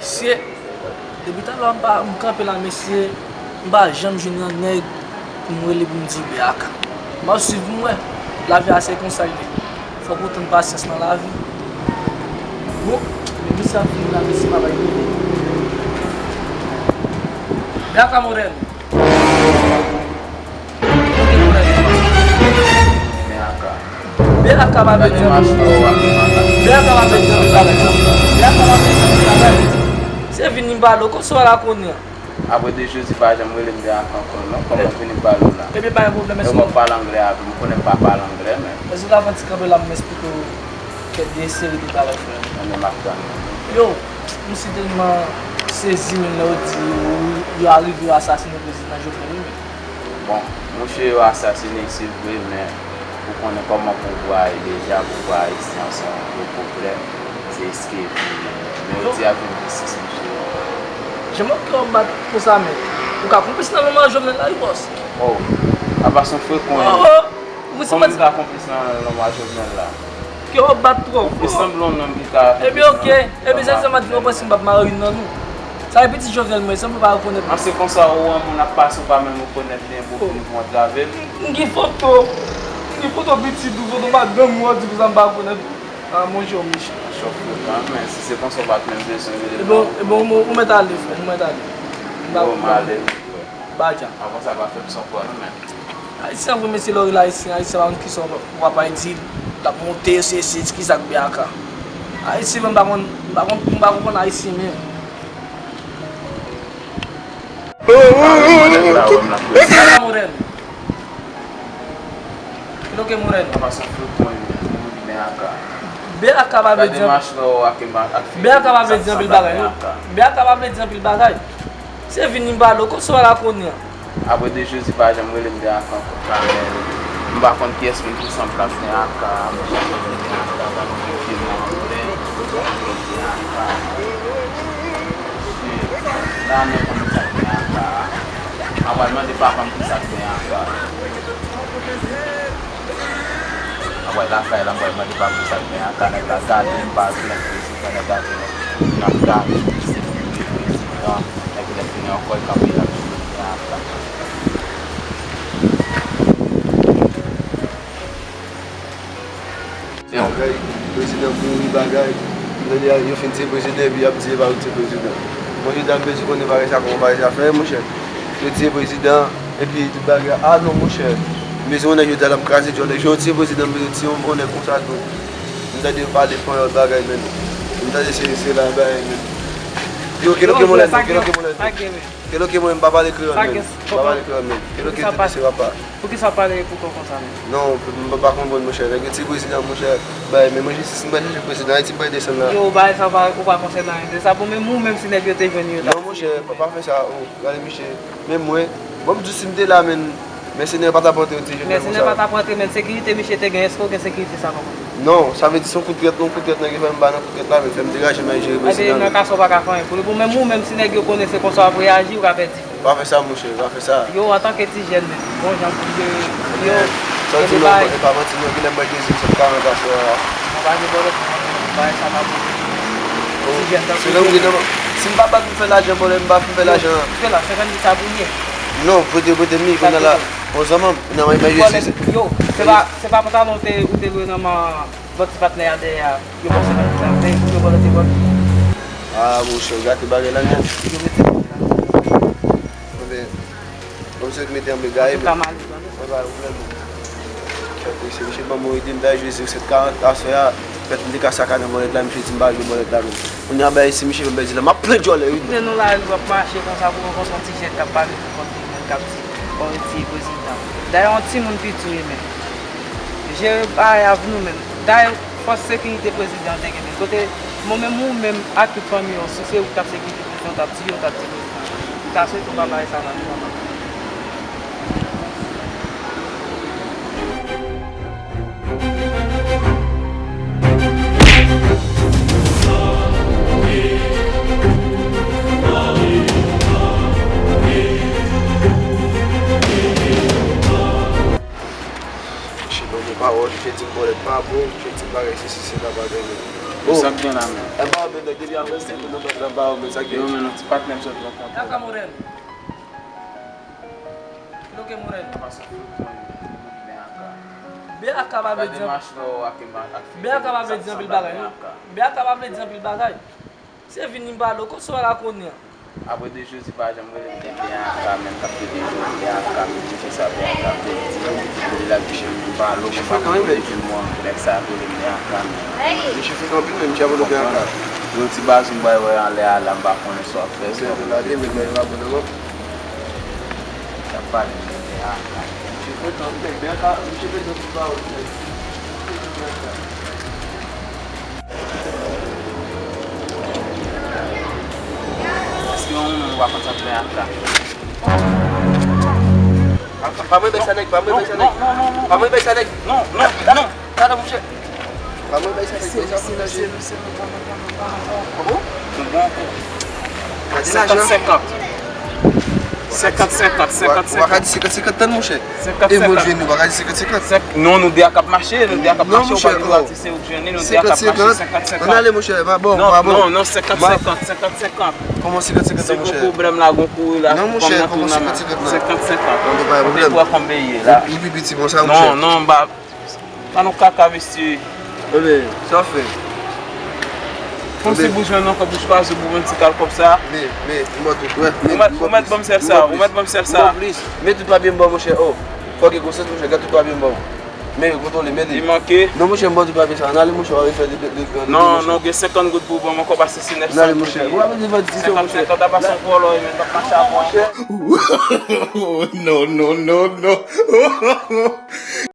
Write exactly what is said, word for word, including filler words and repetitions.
Mesye, depi talè m pa, m kanpe la, mesye, m pa janm jwenn yon nèg pou m rele pou m di B A K. M ap swiv pou m wè. Lavi a se konsa l ye. Fòk ou tann pasyans nan lavi. Bon, men misye ap vini la, mesye, pa bay kote. B A K Morel. B A K. B A K pa vle di anpil. B A K pa vle di anpil bagay. B A K pa vle di anpil bagay. Se vini m pale w, kòm sa w la konnen. Apre de Jezi pa janm rele m B A K ankò non. Kòman vini m pale w la? Ebyen, pa gen pwoblèm, èske w ap pale anglè avè m? Ou konnen m pa pale anglè, men. Èske w ka fè yon ti kanpe la, m esplike w kèk de seri de bagay, frè m? Ebyen, m ap tann. Yo, m si tèlman sezi, men lè yo di yo, yo arive, yo asasine prezidan Jovenel, wi, men. Bon, monchè, yo asasine, se vre, men ou konnen kòman pouvwa ye deja, pouvwa ayisyen an se yon gwo pwoblèm, se eskevi, men yo di ap vin jistis, monchè. Jan m wè w ap bat konsa, men ou ka konplis nan lanmò Jovenel la, wi, bòs. Oh, apa se yon frekan, wi. Oh, oh, ou se kòman m ka konplis nan lanmò Jovenel la? Ke w ap bat twò fò. E sanble yon nonm ki ka. Ebyen, oke. Ebyen, se sa m ap di nou, panse m p ap mare youn nan nou. Sa e pitit Jovenel mwen, sanble w pa rekonèt mwen. An, se konsa, ou wè moun ap pase, ou pa menm rekonèt li, epi w vin pou antrave l. M gen foto. M gen foto pitit ou, foto madanm ou, w ap di konsa m pa rekonèt ou. Ah, monchè, w mechan. Chòf frekan, men si se konsa, ou pa t menm bezwen rele m. Ebyen, ebyen, ou mèt ale, frè, ou mèt ale. M pa konprann. Yo, m ale. Badja. Avan sa, pa fè m san pwa non, men. Ayisyen vre, mesye, lè w rele Ayisyen, Ayisyen pa konn kisa w ap di l, l ap monte, se, se, kisa k B A K. Ayisyen vre, m pa konn, m pa konn, m pa konprann Ayisyen menm. Kisa la, Morel? Kilo ke Morel? Apa se yon frekan, men, men aka. B A K pa vle di anpil. B A K pa vle di anpil bagay non. B A K pa vle di anpil bagay. Se vini m pale w, kòm sa w la konnen. Apre de Jezi pa janm rele m B A K ankò. Kamèl. M pa konn kiyès menm ki sanble ak B A K, monchè, rele B A K, pa konn ki moun rele B A K. Mesye, la menm konn sa B A K. M ap al mande papa m kisa B A K. M ap al lakay la, m pral mande papa m kisa B A K, nèg la gade m pa vle. Pandan gade, n ap gade, se nou ki prezidan, epi lè fini ankò, l kanpe, l ap di prezidan ap la. Bagay, prezidan mouri bagay, m tande yo fin tiye prezidan, epi y ap di yo pa vin tiye prezidan. Bon, jodi a m bezwen konnen bagay sa, kòman bagay sa fè, monchè. Yo tiye prezidan, epi tout bagay, ah non, monchè. M bezwen konnen jodi a la, m kraze djòl, lè yo tiye prezidan, m bezwen tiye yon, yon nèg konsa tou. M tande yo pale panyòl bagay, men. M tande se, se la bagay, men. Yo, keloke mwen, keloke mwen, keloke mwen, m pa pale kreyòl, men. M pa pale kreyòl, men. Keloke tande se papa. Poukisa w pale pou kò konsa, men? Non, m pa, pa konprann, monchè. Nèg yo tiye prezidan, monchè. Bagay, men mwen jistis m pral chèche prezidan Ayiti, m pral desann la. Yo, bagay sa, ou pa, ou pa konsène anyen de sa. Bon, menm ou menm, si nèg yo te jwenn yo, non, monchè, pa, pa fè sa, oh, gade misye. Men mwen, bon, m di w si m te la, men, mèsenè pa t ap rantre, yo di, Jovenel konsa. Mèsenè pa t ap rantre, men sekirite misye te gen, èske w gen sekirite sa kòman? Non, sa vle di se yon kout trèt, yon kout trèt nèg yo fè m ba nan kout trèt la, men fè m degaje m al jere prezidan. Ebyen, nan ka sa, w pa ka fè anyen pou li. Bon, menm ou menm, si nèg yo konnen se konsa w ap reyaji, ou ka pèdi. Pa fè sa, monchè, pa fè sa. Yo, antanke ti jèn, men, bon jan pou yo, yo, sa w di non, e pa manti, non, genlè m pral jere sèt karant aswè a. Mwen pa gen pwoblèm, bagay sa pa pou ti jèn tankou yo. Si m pa bat pou fè lajan, bòlè, m pa pou fè lajan. Yo, se la, senkant mil sa pou ye. Non, prete, prete m li, kounye a la, bon, zanmi m, nan mwen, mwen, yo, se pa, se pa pantalon ou te, ou te lwe nan men lòt ti patnè a dèyè a. Yo panse mwen te fè anpè, yo vòlè te vòlè. Ah, monchè, w gate bagay la, non. Yo mete mwen la. Enben, bon, misye mete anpè gaye, men. Mwen pa pwoblèm. Kèt, mesye, misye ban mwen ide, m ta jwe zewo sèt karant aswè a. Fèt, m te ka sakane bòlèt la, misye di m pa jwe bòlèt la, men. Kounye a, bay, si misye fè m pèdi la, m ap plen djòlè, wi. Men nou lari, w ap mache konsa pou rankontre yon ti jèn k ap pale pou kont li, menm k ap di, bon, yo tiye prezidan. Dayè, yon timoun piti w ye, men. Jere bagay avè nou, men. Dayè, fòs sekirite prezidan te gen, men kote, mwen menm, ou menm, ak tout fanmi w, si se ou k t ap sekirite prezidan, w t ap tiye, w t ap tiye prezidan. M ta swete w pa bay sa nan nou, papa. Misye ban mwen pawòl, misye di m bòlèt pa bon, misye di m bagay sesi, sela, bagay men. Sa k gen la menm? Yo, men, nou ti patnè m sot rankontre. Acá, Moreno. Lo que, Moreno? Ven acá pa vle di anpil bagay, non. Ven acá pa vle di anpil bagay. Se vini m pale w, kote w al la kounye a? Apre de jou, ti pa janm rele m, te ven acá menm, k ap rele yo, ven acá, men ti fi sa ven acá, te di, kote l al touche m, m pale w, men pa konn depi mwa, nèg sa rele m, ven acá menm. Misye fèk anpil, men misye abandone ven acá. Yon ti bazou m bay wè anlè a la, m pa konnen sa w ap fè, sa w ap fè. Misye fèk anpil, men misye abandone. T ap pale de bè a. Misye fè tan bè a, misye fè tan pou pawòl. Èske yon moun pa konn sa bè a ka? Pa mwen bay sa nèg, pa mwen bay sa nèg. Pa mwen bay sa nèg. Non, non, non. Gade, monchè. Pa mwen bay sa, bay sa, bay sa. Bon, bon, bon, bon, bon. Senkant senkant. Senkant senkant, senkant senkant. Ou pa ka di senkant senkant, tann, monchè. Senkant senkant. E bon, jwenn, ou pa ka di senkant senkant. Non, nou de a k ap mache, nou de a k ap mache, ou pa gen dwa di se ou k jwenn li, nou de a k ap mache, senkant senkant. Ann ale, monchè, pa bon, pa bon. Non, non, senkant senkant, senkant senkant. Kòman senkant senkant, monchè? Si gon pwoblèm la, gon kouri la, non, monchè, kòman senkant senkant la? Senkant senkant. Ou te kwè kòman ye la? Li pi piti, bon, sa, monchè. Non, non, m pa Pa nou kaka, mesye. Ebyen, sa w fè? Kòmsi pou jwenn ankò pou chwazi pou jwenn ti kal kòb sa. Men, men, m ba w tout, wè. Ou mèt, ou mèt ban m sèl sa, ou mèt ban m sèl sa. M ba w plis. Men tout papye m ba w, monchè, oh. Fò gen konsyans, monchè, gad tout papye m ba w. Men, kontwole, men li. Li manke. Non, monchè, m ba w tout papye sa. Ann ale, monchè, w a refè de, de, de, de, non, non, gen senkant goud pou w ban m ankò, pase se nèf san goud. Ann ale, monchè. Ou pa bezwen fè diskisyon, monchè. Senkant senkant, apa se yon vòlò, men, m ap mache avè w. Non, non, non, non.